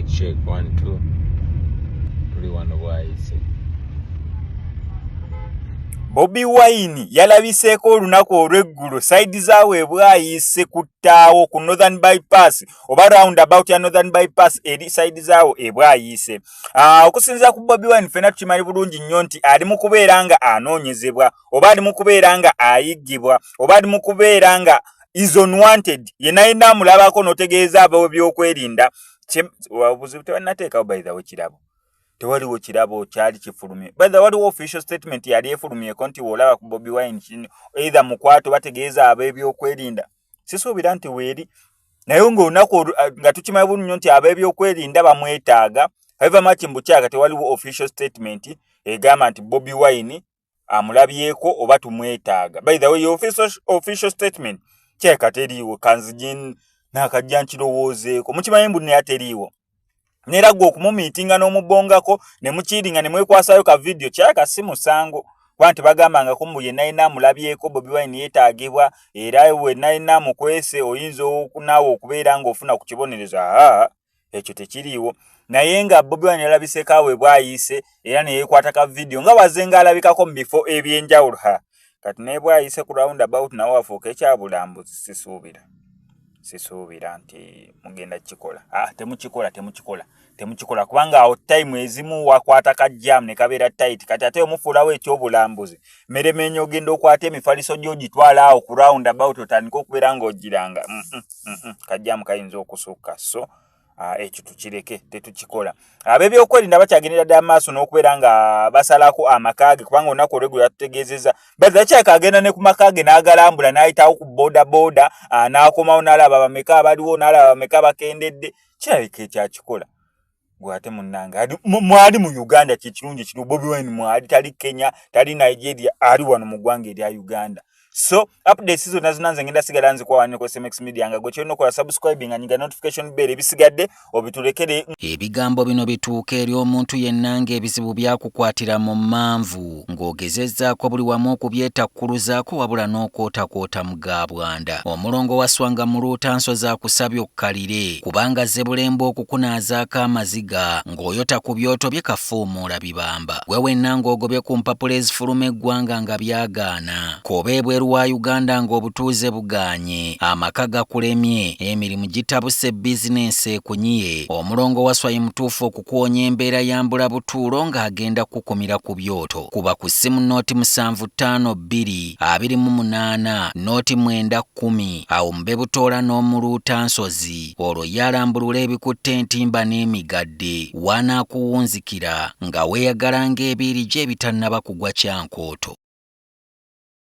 Mic check 1 2. Tuli wano Bwayise. Bobi Wine yalabiseeko olunaku olw'eggulo side zaawe Bwayise ku ttaawo ku Northern Bypass oba round about ya Northern Bypass eri side zaawo e Bwayise. Okusinziira ku Bobi Wine, ffenna tukimanyi bulungi nnyo nti ali mu kubeera nga anoonyezebwa oba ali mu kubeera nga ayiggibwa oba ali mu kubeera nga is on wanted. Yenna yenna amulabako n'otegeeza ab'ebyokwerinda. Obuzibu tebannateekawo, by the way, kirabo tewaliwo, kirabo kyali kifulumye. By the waliwo official statement yali efulumyeko nti woolaba ku Bobi Wine kino either mukwate bategeeza ab'ebyokwerinda? Sisuubira nti weeri, naye ng'olunaku nga tukimanyi bulungi nnyo nti ab'ebyokwerinda bamwetaaga. However much mbukyaka tewaliwo official statement egamba nti Bobi Wine amulabyeko oba tumwetaaga. By the way, official statement kyeka teriiwo. Kanzije nakajja nkirowoozeeko. Mukimanyi mbu naye teriiwo, neera gwe okumumiitinga n'omubongako ne mukiringa ne mwekwasayo ka vidiyo kyaka si musango, kuba nti bagambangako mbu yenna yenna amulabyeko Bobi Wine yeetaagibwa, era wenna yenna amukwese oyinza naawe okubeera ng'ofuna ku kibonerezo. Aa, ekyo tekiriiwo. Naye nga Bobi Wine yalabiseeko awe Bwayise era ne yeekwata ka vidiyo nga wazenga alabikako mu bifo ebyenjawulo. Ha, kati naye Bwayise ku round about nawe wafuuka ekyabulambuzi. Sisuubira nti mugenda kukikola. Ah, temukikola, temukikola, temukikola, kubanga awo time ezimu wakwata ka jam ne kabeera tight. Kati ate omufuulawo ekyobulambuzi, meremenya ogenda okwata emifaliso gy'ogitwala awo ku round about otandika okubeera ng'ogiranga ka jam kayinza okusukka. So ekyo tukireke, tetukikola. Ab'ebyokwerinda bakyagendera ddala maaso n'okubeera nga basalako amaka ge, kubanga olunaku olweggulo yatutegeezezza bazakyaka agenda ne ku maka ge n'agalambula, n'ayitawo ku boda boda, n'akomawo n'alaba bameka abaliwo, n'alaba bameka bakendedde. Kirabika ekyakikola gwe ate munnange mwali mu Uganda. Kyekirungi kiri Bobi Wine mwali, tali Kenya, tali Nigeria, ali wano mu ggwanga erya Uganda. So updates zonna zonna nze ngenda sigala nzikuwa ku SMX Media, nga gwe kyolina okola subscribing, anyiga notification bell, ebisigadde obitulekere. Ebigambo bino bituuka eri omuntu yenna ng'ebizibu byakukwatira mu mmanvu, ng'ogezezzaako buli wamu okubyetakkuluzaako, wabula n'okwotakwota mu ga bwanda. Omulongo waswanga muluutanso akusabye okkalire, kubanga zebulemba okukunaazaako amaziga ng'oyota ku byoto bye kafuumuula bibamba. Gwe wenna ng'ogobye ku mpapula ezifuluma eggwanga nga byagaana, k'oba ebweru wa Uganda ng'obutuuze bugaanye, amaka gakulemye, emirimu gitabuse, bizinensi ekunyiye, omulongo waswayi mutuufu okukuwonya embeera ya mbula butuulo ng'agenda kukumira ku byoto. Kuba ku ssimu 0752 28 09 10, awo mube butoola n'omuluutansozi, olwo yalambulula ebikutte entimba n'emigadde wanaakuwunzikira nga weeyagala ng'ebiiri gye ebitannaba kugwa kyankooto.